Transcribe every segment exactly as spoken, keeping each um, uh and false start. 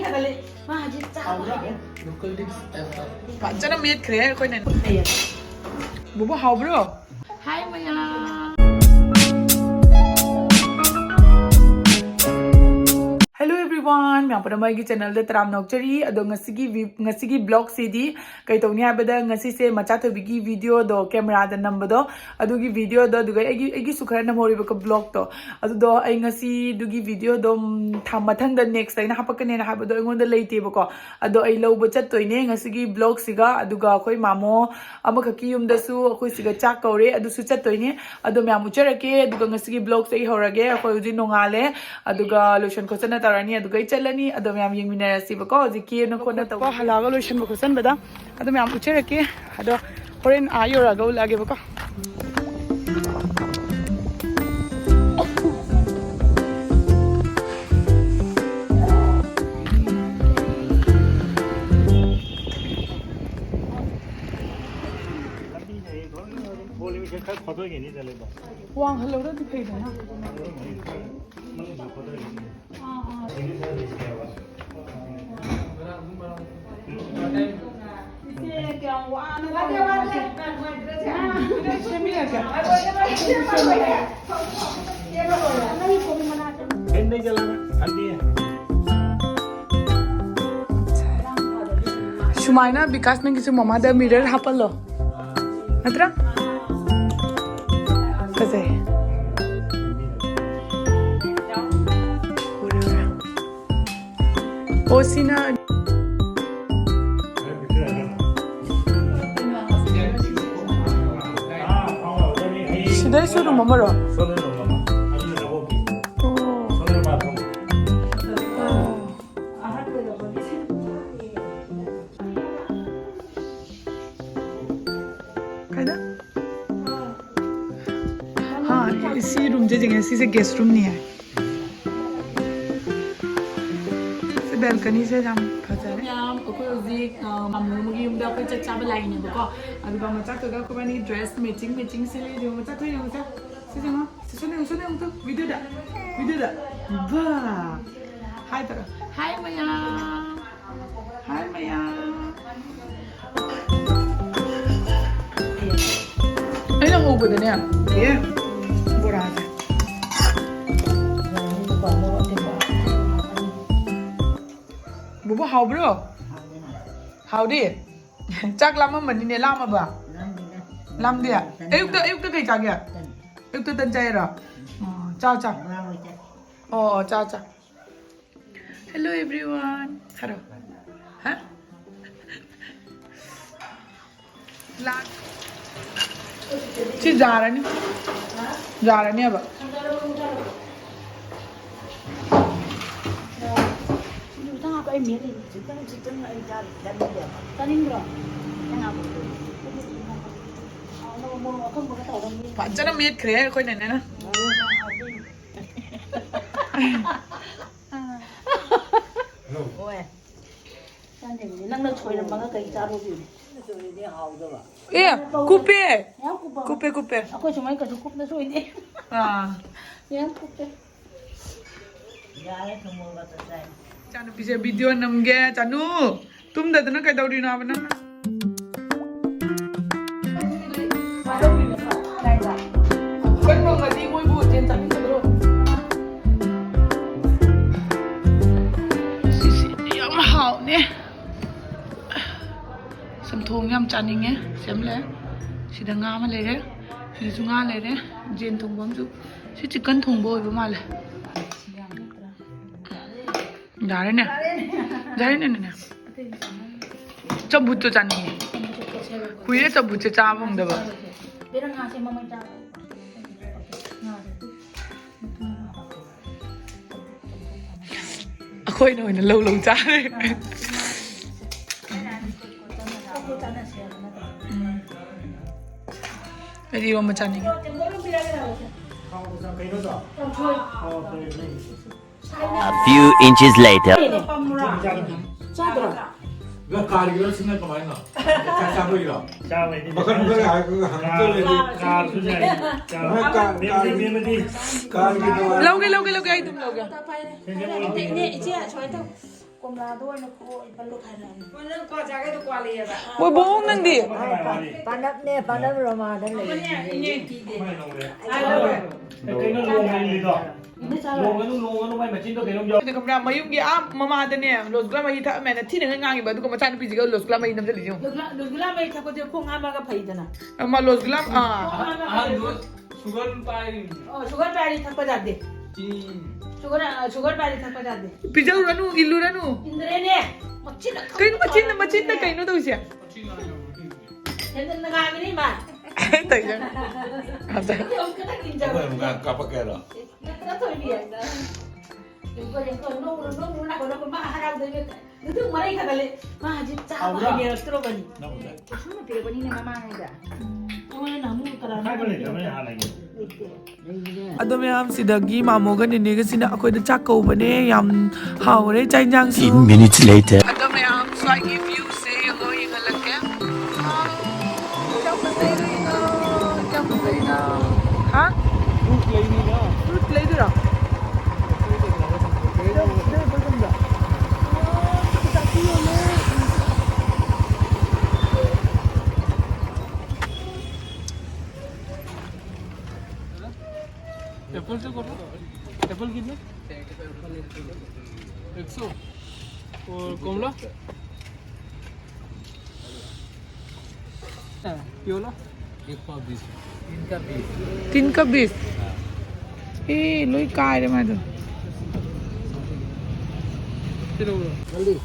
ꯃꯥ ꯍꯧꯖꯤꯛ ꯆꯥꯕ ꯍꯧꯔꯦ꯫ ꯐꯖꯅ ꯃꯦꯠꯈ꯭ꯔꯦ ꯑꯩꯈꯣꯏꯅ꯫ ꯕꯨꯕꯨ, ꯍꯥꯎꯕ꯭ꯔꯣ? ꯍꯥꯏ ꯃꯌꯥꯝ꯫ Hello everyone, ꯃꯌꯥꯝ ꯄꯨꯝꯅꯃꯛ ꯑꯩꯒꯤ channelꯗ ꯇꯔꯥꯝꯅ ꯑꯣꯛꯆꯔꯤ꯫ ꯑꯗꯣ ꯉꯁꯤꯒꯤ vi-, ꯉꯁꯤꯒꯤ vlogꯁꯤꯗꯤ ꯀꯩ ꯇꯧꯅꯤ ꯍꯥꯏꯕꯗ, ꯉꯁꯤꯁꯦ ꯃꯆꯥ ꯊꯣꯏꯕꯤꯒꯤ videoꯗꯣ, cameraꯗ ꯅꯝꯕꯗꯣ, ꯑꯗꯨꯒꯤ videoꯗꯣ, ꯑꯗꯨꯒ ꯑꯩꯒꯤ, ꯑꯩꯒꯤꯁꯨ ꯈꯔ ꯅꯝꯍꯧꯔꯤꯕꯀꯣ vlogꯇꯣ꯫ ꯑꯗꯨꯗꯣ ꯑꯩ ꯉꯁꯤꯗꯨꯒꯤ videoꯗꯣ ꯑꯗꯨꯝ ꯊꯥ-, ꯃꯊꯪꯗ next ꯑꯩꯅ ꯍꯥꯄꯛꯀꯅꯦꯅ ꯍꯥꯏꯕꯗꯣ ꯑꯩꯉꯣꯟꯗ ꯂꯩꯇꯦꯕꯀꯣ꯫ ꯑꯗꯣ ꯑꯩ ꯂꯧꯕ ꯆꯠꯇꯣꯏꯅꯦ ꯉꯁꯤꯒꯤ vlogꯁꯤꯒ, ꯑꯗꯨꯒ ꯑꯩꯈꯣꯏ ꯃꯥꯃꯣ ꯑꯃꯈꯛꯀꯤ ꯌꯨꯝꯗꯁꯨ ꯑꯩꯈꯣꯏ ꯁꯤꯒ ꯆꯥꯛ ꯀꯧꯔꯦ, ꯑꯗꯨꯁꯨ ꯆꯠꯇꯣꯏꯅꯦ꯫ ꯑꯗꯣ ꯃꯌꯥꯝ ꯎꯠꯆꯔꯛꯀꯦ꯫ ꯑꯗꯨꯒ ꯉꯁꯤꯒꯤ vlogꯁꯦ ꯑꯩ ꯍꯧꯔꯒꯦ꯫ ꯑꯩꯈꯣꯏ ꯍꯧꯖꯤꯛ ꯅꯣꯡꯉꯥꯜꯂꯦ, ꯑꯗꯨꯒ ꯂꯣꯏꯁꯟ ꯈꯣꯠꯆꯟꯅ ꯇꯧꯔꯅꯤ, ꯑꯗꯨꯒ ꯑꯩ ꯆꯠꯂꯅꯤ꯫ ꯑꯗꯣ ꯃꯌꯥꯝ ꯌꯦꯡꯃꯤꯟꯅꯔꯁꯤꯕꯀꯣ꯫ ꯍꯧꯖꯤꯛ ꯀꯦꯅ ꯈꯣꯠꯅ ꯇꯧꯕ ꯍꯜꯂꯛꯑꯒ ꯂꯣꯏꯁꯟꯕ ꯈꯣꯠꯆꯟꯕꯗ ꯑꯗꯣ ꯃꯌꯥꯝ ꯎꯠꯆꯔꯛꯀꯦ꯫ ꯑꯗꯣ ꯍꯣꯔꯦꯟ ꯑꯥ ꯌꯧꯔꯛꯑꯒ ꯎꯠꯂꯛꯑꯒꯦꯕꯀꯣ꯫ ꯋꯥꯡꯍꯜꯍꯧꯔꯗꯤ ꯐꯩꯗꯅ꯫ ꯁꯨꯃꯥꯏꯅ ꯕꯤꯀꯥꯁ, ꯅꯪꯒꯤꯁꯨ ꯃꯃꯥꯗ mirror ꯍꯥꯞꯄꯜꯂꯣ꯫ ꯅꯠꯇ꯭ꯔꯥ? ꯐꯖꯩ꯫ ꯎꯔꯦ, ꯎꯔꯦ꯫ ꯑꯣ, ꯁꯤꯅ ꯁꯤꯗꯩꯁꯨ room ꯑꯃꯔꯣ? ꯑꯣ꯫ ꯑꯣ꯫ ꯀꯥꯏꯗ? ꯍꯥ, ꯁꯤ roomꯁꯦ ꯌꯦꯡꯉꯦ, ꯁꯤꯁꯦ guest roomꯅꯤ ꯍꯥꯏ꯫ ꯁꯤ balconyꯁꯦ ꯌꯥꯝ ꯐꯖꯔꯦ꯫ ꯃꯌꯥꯝ, ꯑꯩꯈꯣꯏ ꯍꯧꯖꯤꯛ, ꯑ, ꯃꯥꯃꯣ ꯑꯃꯒꯤ ꯌꯨꯝꯗ ꯑꯩꯈꯣꯏ ꯆꯥꯛ ꯆꯥꯕ ꯂꯥꯛꯏꯅꯦꯕꯀꯣ꯫ ꯑꯗꯨꯒ ꯃꯆꯥ ꯊꯣꯏꯒ ꯑꯩꯈꯣꯏꯕꯥꯅꯤ dress matching matching ꯁꯦꯠꯂꯦ꯫ ꯌꯦꯡꯉꯣ, ꯃꯆꯥ ꯊꯣꯏ, ꯌꯦꯡꯉꯣ, ꯁꯦ꯫ ꯁꯤ ꯌꯦꯡꯉꯣ, ꯁꯤ ꯁꯣꯝꯗ ꯌꯦꯡꯉꯣ, ꯁꯣꯝꯗ ꯌꯦꯡꯉꯣ, ꯇꯨ, videoꯗ, videoꯗ꯫ ꯕꯥ! ꯍꯥꯏ ꯇꯧꯔꯣ꯫ ꯍꯥꯏ ꯃꯌꯥꯝ꯫ ꯍꯥꯏ ꯃꯌꯥꯝ꯫ ꯑꯩꯅ ꯍꯧꯕꯗꯅꯦ꯫ ꯑꯦ, ꯕꯣꯔꯥꯁꯦ꯫ ꯕꯨꯕꯨ, ꯍꯥꯎꯕ꯭ꯔꯣ? ꯍꯥꯎꯗꯤ? ꯆꯥꯛ ꯂꯥꯝꯃꯝꯃꯅꯤꯅꯦ, ꯂꯥꯝꯃꯕ? ꯂꯥꯝꯗꯦ? ꯑꯌꯨꯛꯇ, ꯑꯌꯨꯛꯇ ꯀꯩ ꯆꯥꯒꯦ? ꯑꯌꯨꯛꯇ ꯇꯟ ꯆꯥꯏꯔꯣ? ꯑꯣ, ꯆꯥꯎ, ꯆꯥꯎ꯫ ꯑꯣ, ꯑꯣ, ꯆꯥꯎ, ꯆꯥꯎ꯫ Hello everyone. ꯍꯥꯏꯔꯣ꯫ ꯍꯥ? ꯂꯥꯛ-, ꯁꯤ ꯌꯥꯔꯅꯤ꯫ ꯌꯥꯔꯅꯦꯕ꯫ ꯁꯤꯡꯖꯨ ꯈꯤꯇꯪ ꯍꯥꯞꯄ, ꯑꯩ ꯃꯦꯠꯂꯤꯅꯦ꯫ ꯈꯤꯇꯪ, ꯈꯤꯇꯪ ꯑꯩ ꯆꯥ-, ꯆꯥꯅꯤꯡꯗꯦꯕ꯫ ꯆꯥꯅꯤꯡꯗ꯭ꯔꯣ? ꯈꯤꯇꯪ ꯍꯥꯞꯄꯣ꯫ ꯃꯣꯔꯣꯛ ꯑꯀꯪꯕꯒ ꯇꯧꯔꯒ ꯃꯦꯠꯂꯤꯅꯦ꯫ ꯐꯖꯅ ꯃꯦꯠꯈ꯭ꯔꯦ ꯑꯩꯈꯣꯏ ꯅꯦꯅꯦꯅ꯫ ꯍꯥꯎꯋꯦ, ꯌꯥꯝ ꯍꯥꯎꯋꯦ꯫ ꯍꯣꯏ꯫ ꯆꯥꯅꯤꯡꯉꯤꯅꯦ꯫ ꯅꯪꯅ ꯁꯣꯏꯔꯝꯃꯒ ꯀꯩ ꯆꯥꯔꯨꯗꯣꯏꯅꯣ? ꯑꯦ, ꯀꯨꯞꯄꯦ꯫ ꯌꯥꯝ ꯀꯨꯞꯄꯕ? ꯀꯨꯞꯄꯦ, ꯀꯨꯞꯄꯦ꯫ ꯑꯩꯈꯣꯏ ꯁꯨꯃꯥꯏꯅ ꯀꯩꯁꯨ ꯀꯨꯞꯅ ꯁꯣꯏꯗꯦ꯫ ꯑꯥ꯫ ꯌꯥꯝ ꯀꯨꯞꯄꯦ꯫ ꯌꯥꯔꯦ, ꯊꯨꯝ ꯃꯣꯔꯣꯛ ꯑꯇ ꯆꯥꯏ꯫ ꯏꯆꯥꯅꯨꯄꯤꯁꯦ video ꯅꯝꯒꯦ꯫ ꯆꯥꯅꯨ, ꯇꯨꯝꯗꯗꯅ ꯀꯩꯗꯧꯔꯤꯅꯣ ꯍꯥꯏꯕ ꯅꯪꯅ? ꯀꯩꯅꯣ ꯉꯁꯤ ꯃꯣꯏꯕꯨ ꯌꯦꯟ ꯆꯥꯃꯤꯟꯅꯗ꯭ꯔꯣ? ꯁꯤꯁꯤꯗꯤ ꯌꯥꯝ ꯍꯥꯎꯅꯦ꯫ ꯆꯝꯊꯣꯡ ꯌꯥꯝ ꯆꯥꯅꯤꯡꯉꯦ꯫ ꯁꯦꯝ ꯂꯩꯔꯦ꯫ ꯁꯤꯗ ꯉꯥ ꯑꯃ ꯂꯩꯔꯦ꯫ ꯁꯤꯗꯁꯨ ꯉꯥ ꯂꯩꯔꯦ꯫ ꯌꯦꯟ ꯊꯣꯡꯕ ꯑꯃꯁꯨ꯫ ꯁꯤ chicken ꯊꯣꯡꯕ ꯑꯣꯏꯕ ꯃꯥꯜꯂꯦ꯫ ꯌꯥꯔꯦꯅꯦ꯫ ꯌꯥꯔꯦꯅꯦ, ꯅꯦꯅꯦ꯫ ꯆꯝꯐꯨꯠꯇꯣ ꯆꯥꯅꯤꯡꯉꯦ꯫ ꯀꯨꯏꯔꯦ ꯆꯝꯐꯨꯠꯁꯦ ꯆꯥꯕ ꯐꯪꯗꯕ꯫ ꯑꯩꯈꯣꯏꯅ ꯑꯣꯏꯅ ꯂꯧ ꯂꯧ ꯆꯥꯔꯦ꯫ ꯎꯝ꯫ ꯑꯩꯗꯤ ꯏꯔꯣꯝꯕ ꯆꯥꯅꯤꯡꯉꯦ꯫ A few inches later. ꯆꯥꯗ꯭ꯔꯣ? ꯀꯥꯔꯒꯤꯔꯣ ꯁꯤꯅ ꯀꯃꯥꯏꯅꯣ? ꯆꯥꯛ ꯆꯥꯕꯒꯤꯔꯣ? ꯆꯥꯕꯩꯗꯤ ꯃꯈꯜ ꯃꯈꯜ ꯍꯥꯏꯔꯒ ꯍꯪꯉꯛꯇ ꯂꯩꯔꯦ꯫ ꯀꯥꯔꯁꯨ ꯌꯥꯏ꯫ ꯆꯥꯕ꯫ ꯀꯥꯔꯒꯤ ꯇꯣꯉꯥꯟꯅ꯫ ꯂꯧꯒꯦ, ꯂꯧꯒꯦ, ꯂꯧꯒꯦ, ꯑꯩ ꯑꯗꯨꯝ ꯂꯧꯒꯦ꯫ ꯁꯦ, ꯁꯦ, ꯃꯣꯏ ꯏꯅꯦ, ꯏꯆꯦ, ꯁꯨꯃꯥꯏꯅ ꯇꯧ꯫ ꯀꯣꯝꯂꯥꯗꯣ ꯑꯣꯏꯅ ꯈꯣꯛꯑꯣ, ꯏꯄꯜꯗꯣ ꯈꯥꯏꯔꯛꯑꯅꯤ꯫ ꯃꯣꯏ ꯅꯪ ꯀ꯭ꯋꯥ ꯆꯥꯒꯦꯗꯣ ꯀ꯭ꯋꯥ ꯂꯩꯌꯦꯕ꯫ ꯃꯣꯏ ꯕꯣꯡ ꯅꯪꯗꯤ? ꯄꯥꯟꯅꯞꯅꯦ, ꯄꯥꯟꯅꯞ ꯔꯣꯃꯥꯗ ꯂꯩ꯫ ꯏꯅꯦ, ꯏꯅꯦ ꯄꯤꯗꯦ꯫ ꯀꯩꯅꯣ ꯂꯣꯡ ꯂꯣꯡꯂꯤꯗꯣ? ꯂꯣꯡꯒꯅꯨ, ꯂꯣꯡꯒꯅꯨ, ꯃꯥꯏ ꯃꯆꯤꯟꯗꯣ ꯀꯩꯅꯣꯝ ꯌꯥꯎ-꯫ ꯑꯗꯨ ꯈꯪꯕ꯭ꯔꯥ? ꯃꯌꯨꯝꯒꯤ ꯑꯥ ꯃꯃꯥꯗꯅꯦ ꯔꯣꯁꯒꯨꯂꯥ ꯃꯍꯤ ꯊꯛꯑꯝꯃꯦꯅ ꯊꯤꯅ ꯉꯥꯡꯉꯤꯕ, ꯑꯗꯨꯒ ꯃꯆꯥꯅꯨꯄꯤꯁꯤꯒ ꯔꯣꯁꯒꯨꯂꯥ ꯃꯍꯤ ꯅꯝꯖꯜꯂꯤꯁꯦ ꯌꯦꯡꯉꯨ꯫ ꯂꯣꯁꯒꯨꯂꯥ, ꯂꯣꯁꯒꯨꯂꯥ ꯃꯍꯤ ꯊꯛꯄꯁꯦ ꯈꯣꯡ ꯍꯥꯝꯃꯒ ꯐꯩꯗꯅ꯫ ꯑꯃ ꯂꯣꯁꯒꯨꯂꯥ, ꯑꯥ꯫ ꯈꯣꯡ ꯍꯥꯝꯃꯒ ꯑꯍꯟꯗꯣ ꯐꯩ꯫ ꯁꯨꯒꯔ ꯄꯥꯏꯔꯤꯕꯅꯤ꯫ ꯑꯣ, ꯁꯨꯒꯔ ꯄꯥꯏꯔꯤ ꯊꯛꯄ ꯌꯥꯗꯦ꯫ ꯆꯤꯅꯤ꯫ ꯁꯨꯒꯔ, ꯑ, ꯁꯨꯒꯔ ꯄꯥꯏꯔꯤ ꯊꯛꯄ ꯌꯥꯗꯦ꯫ ꯄꯤꯖꯔꯨꯔꯅꯨ, ꯏꯜꯂꯨꯔꯅꯨ꯫ ꯏꯟꯗ꯭ꯔꯦꯅꯦ꯫ ꯃꯆꯤꯟꯅ ꯀꯩꯅꯣ ꯃꯆꯤꯟꯅ, ꯃꯆꯤꯟꯅ ꯀꯩꯅꯣ ꯇꯧꯔꯤꯁꯦ? ꯍꯦꯟꯖꯟꯅ ꯉꯥꯡꯉꯤꯅꯦ ꯏꯃꯥ꯫ ꯇꯧꯔꯤꯁꯦ꯫ ꯑꯗ꯫ ꯑꯗꯨ ꯑꯃꯨꯛ ꯈꯤꯇꯪ ꯏꯟꯖꯧ꯫ ꯑꯩꯈꯣꯏ ꯑꯃꯨꯛ ꯀꯥꯞꯄꯛꯀꯦ ꯍꯥꯏꯔꯣ? ꯅꯠꯇ꯭ꯔ ꯊꯣꯏꯕꯤ꯫ ꯌꯦꯡꯉꯣ, ꯌꯦꯡꯉꯣ, ꯅꯣꯡ, ꯅꯣꯡ, ꯅꯣꯡ, ꯅꯣꯡ, ꯃꯥ ꯍꯔꯥꯎꯗꯣꯏꯅꯦ꯫ ꯅꯇꯨ ꯃꯔꯩ ꯈꯔ ꯈꯔ ꯂꯩ꯫ ꯃꯥ ꯍꯧꯖꯤꯛ ꯆꯥꯕ ꯍꯥꯎꯕ꯭ꯔꯥ? ꯍꯩꯅꯔꯛꯇ꯭ꯔꯕꯅꯤ꯫ ꯅꯪꯕꯨꯗꯤ꯫ ꯀꯩꯁꯨꯝ ꯄꯤꯔꯛꯄꯅꯤꯅꯦ ꯃꯃꯥꯡꯉꯩꯗ꯫ ꯑꯩꯈꯣꯏꯅ ꯅꯍꯥꯟꯃꯨꯛ ꯀꯅꯥꯅꯣ ꯍꯥꯏꯕ ꯂꯩꯇꯕꯅꯦ ꯍꯥꯟꯅꯒꯤ꯫ ꯂꯩꯇꯦ꯫ ꯑꯗꯣ ꯃꯌꯥꯝ, ꯁꯤꯗꯒꯤ ꯃꯥꯃꯣꯒ ꯅꯦꯅꯦꯒꯁꯤꯅ ꯑꯩꯈꯣꯏꯗ ꯆꯥꯛ ꯀꯧꯕꯅꯦ꯫ ꯌꯥꯝ ꯍꯥꯎꯔꯦ ꯆꯥꯛ ꯏꯟꯖꯥꯡꯁꯨ꯫ Ten minutes later. ꯑꯗꯣ ꯃꯌꯥꯝ, ꯁ꯭ꯋꯥꯏꯒꯤ viewꯁꯦ ꯌꯦꯡꯉꯣ, ꯌꯦꯡꯍꯜꯂꯛꯀꯦ꯫ ꯀꯌꯥꯝ ꯐꯖꯩꯗꯣ ꯌꯦꯡꯉꯣ, ꯀꯌꯥꯝ ꯐꯖꯩꯅꯣ꯫ ꯍꯥ? Fruit ꯂꯩꯅꯤꯅ꯫ Fruit ꯂꯩꯗꯣꯏꯔꯣ? एप्पल से करो। एप्पल कितने? एक सौ। और कमला? हाँ, ये वाला? एक पाव बीस। तीन का बीस। तीन का बीस? ए, लोई काय रे माझं? चलो, बोलो। जल्दी।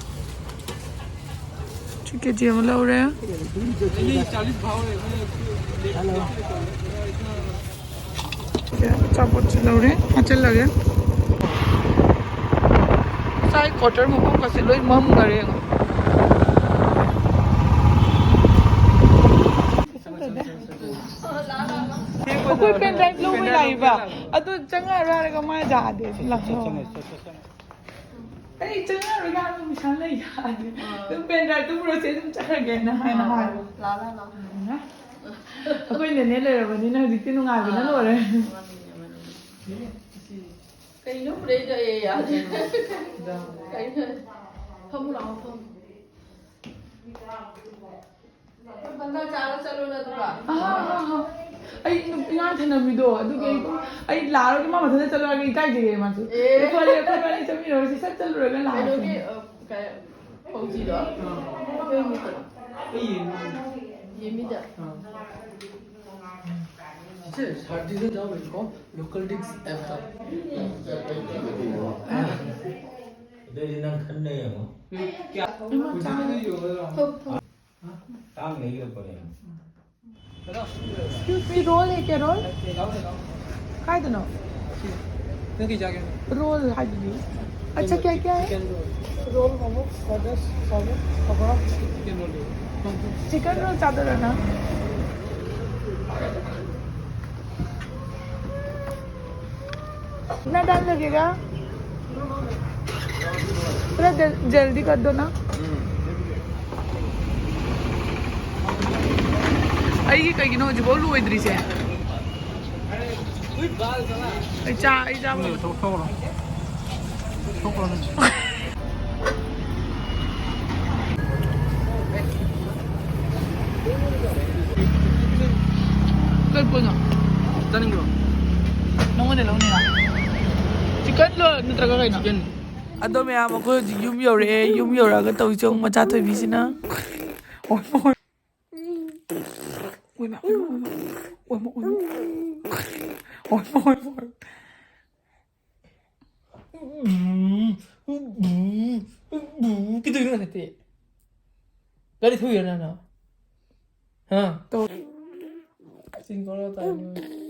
ठीक है जी, हम लोग रहे हैं। नहीं, चालीस भाव है, मैं हेलो। ꯑꯆꯥꯄꯣꯠꯁꯨ ꯂꯧꯔꯦ, ꯍꯥꯆꯜꯂꯒꯦ꯫ ꯉꯁꯥꯏ quarter ꯃꯐꯝꯒꯁꯦ ꯂꯣꯏ ꯃꯝꯈꯔꯦ꯫ ꯑꯩꯈꯣꯏ pen drive ꯂꯧꯕ ꯂꯥꯛꯏꯕ, ꯑꯗꯨ ꯆꯪꯉꯛꯑꯔꯣꯏ ꯍꯥꯏꯔꯒ ꯃꯥ ꯌꯥꯗꯦ꯫ ꯂꯥꯛꯑꯣ꯫ ꯑꯩ ꯆꯪꯉꯔꯣꯏ, ꯀꯥꯟꯗ ꯄꯩꯁꯥ ꯂꯩ ꯌꯥꯗꯦ꯫ ꯑꯥ꯫ ꯑꯗꯨꯝ ꯄꯦꯟ ꯗ꯭ꯔꯥꯏꯚꯇꯨ ꯄꯨꯔꯛꯁꯦ, ꯑꯗꯨꯝ ꯆꯠꯈ꯭ꯔꯒꯦꯅ ꯍꯥꯏꯅ ꯍꯥꯏꯕ꯫ ꯂꯥ, ꯂꯥ, ꯂꯥ꯫ ꯑꯗꯨꯅ ꯑꯩꯈꯣꯏ ꯅꯦꯅꯦ ꯂꯩꯔꯕꯅꯤꯅ ꯍꯧꯖꯤꯛꯇꯤ ꯅꯨꯡꯉꯥꯏꯕꯅ ꯑꯥ꯫ ꯂꯣꯏꯔꯦ꯫ ꯃꯥꯅꯤꯅꯦ, ꯃꯥꯅꯤꯅꯦ꯫ ꯀꯩꯅꯣ ꯄꯨꯔꯛꯏꯗꯣ? ꯑꯦ, ꯌꯥꯗꯦ꯫ ꯀꯩꯅꯣ? ꯐꯝꯃꯨ ꯂꯥꯛꯑꯣ, ꯐꯝꯃꯨ꯫ ꯕꯟꯗꯥ ꯆꯥꯔ ꯆꯠꯂꯣꯅ ꯑꯗꯨꯒ꯫ ꯑꯥ, ꯑꯥ, ꯑꯥ, ꯑꯥ꯫ ꯑꯩ ꯅꯨꯄꯤ ꯑꯉꯥꯡ ꯊꯅꯝꯃꯤꯗꯣ, ꯑꯗꯨꯒꯤ ꯑꯩ ꯑꯗꯨꯝ, ꯑꯩ ꯂꯥꯛꯑꯔꯣꯏꯒꯦ, ꯃꯥ ꯃꯊꯟꯇ ꯆꯠꯂꯣ ꯍꯥꯏꯔꯒ ꯏꯀꯥꯏꯖꯩꯌꯦ ꯃꯥꯁꯨ꯫ ꯑꯦ꯫ ꯑꯗꯨ ꯐꯔꯦ, ꯑꯩꯈꯣꯏ ꯏꯕꯥꯅꯤ ꯆꯠꯃꯤꯟꯅꯔꯁꯤ, ꯁꯠ ꯆꯠꯂꯨꯔꯒ ꯂꯥꯛꯑꯁꯤ꯫ ꯀꯩꯅꯣꯒꯤ, ꯑ, ꯀꯩ, ꯐꯧꯖꯤꯗꯣ? ꯑꯥ꯫ ꯑꯩꯈꯣꯏ ꯃꯤꯗꯣ? ꯑꯩ ꯌꯦꯡꯉꯤ꯫ ꯌꯦꯃꯤꯗ꯫ ꯑꯥ꯫ ꯁꯤꯁꯦ ꯁꯥꯔꯇꯤꯐꯤꯀꯦꯠ ꯌꯥꯎꯔꯤꯀꯣ, ꯂꯣꯀꯦꯜ ꯗꯤꯛꯁ ꯑꯦꯞꯇ꯫ ꯑꯗꯨꯗꯤ ꯅꯪ ꯈꯟꯅ ꯌꯦꯡꯉꯣ꯫ ꯀꯌꯥ? ꯏꯃꯥ, ꯆꯥꯔꯦ꯫ ꯍꯧꯖꯤꯛꯀꯤꯗꯤ ꯌꯣꯜꯂꯣꯏꯗ꯭ꯔꯣ? ꯊꯣꯛ, ꯊꯣꯛ꯫ ꯇꯥꯡꯅ ꯏꯔꯛꯄꯅꯦ꯫ ꯁꯤ ꯔꯣꯜ ꯍꯦ ꯀꯌꯥ ꯔꯣꯜ? ꯀꯥꯏꯗꯅꯣ? ꯅꯪ ꯀꯩ ꯆꯥꯒꯦ? ꯔꯣꯜ ꯍꯥꯏꯗꯨꯗꯤ꯫ ꯑꯆꯥ, ꯀꯌꯥ ꯀꯌꯥ ꯍꯦ? ꯆꯤꯀꯟ ꯔꯣꯜ, ꯃꯣꯃꯣ, ꯐ꯭ꯔꯥꯏꯗ ꯔꯥꯏꯁ, ꯁꯥꯂꯗ, ꯄꯀꯣꯔꯥ, ꯆꯤꯀꯟ ꯔꯣꯜ ꯂꯩꯌꯦ꯫ ꯆꯤꯀꯟ ꯔꯣꯜ ꯆꯥꯗꯣꯏꯔꯣ ꯅꯪ? कितना टाइम लगेगा? थोड़ा जल-, जल्दी कर दो ना। ꯑꯩꯒꯤ ꯀꯩꯒꯤꯅꯣ ꯍꯧꯖꯤꯛꯐꯥꯎ ꯂꯣꯏꯗ꯭ꯔꯤꯁꯦ? ꯑꯩ ꯆꯥ-, ꯑꯩ ꯆꯥꯕ ꯂꯣꯏ-, ꯊꯣꯛ-, ꯊꯣꯛꯈ꯭ꯔꯣ꯫ ꯊꯣꯛꯈ꯭ꯔꯣ ꯅꯪ꯫ ꯀꯩ ꯄꯣꯠꯅꯣ? ꯆꯥꯅꯤꯡꯕ꯭ꯔꯣ? ꯅꯪꯉꯣꯟꯗ ꯂꯧꯅꯤꯅ꯫ ꯆꯤꯛꯀꯟꯂꯣ ꯅꯠꯇ꯭ꯔꯒ ꯀꯩꯅꯣ? ꯆꯤꯛꯀꯟ꯫ ꯑꯗꯣ ꯃꯌꯥꯝ, ꯑꯩꯈꯣꯏ ꯍꯧꯖꯤꯛ ꯌꯨꯝ ꯌꯧꯔꯛꯑꯦ꯫ ꯌꯨꯝ ꯌꯧꯔꯛꯑꯒ ꯇꯧꯔꯤꯁꯦ ꯌꯦꯡꯉꯨ, ꯃꯆꯥ ꯊꯣꯏꯕꯤꯁꯤꯅ꯫ ꯑꯣꯏꯃꯥ, ꯑꯣꯏꯃꯥ, ꯑꯣꯏꯃꯥ꯫ ꯑꯣꯏꯃꯥ, ꯑꯣꯏꯃꯥ, ꯑꯣꯏꯃꯥ꯫ ꯎꯝ, ꯎꯝ, ꯎꯝ, ꯎꯝ, ꯀꯩꯗꯧꯔꯤꯅꯣ ꯅꯠꯇꯦ? ꯒꯥꯔꯤ ꯊꯧꯔꯤꯔꯣ ꯅꯪꯅ? ꯍꯥ? ꯇꯧ-, ꯆꯤꯡ ꯀꯣꯏꯔ ꯇꯥꯏ ꯅꯣꯏ꯫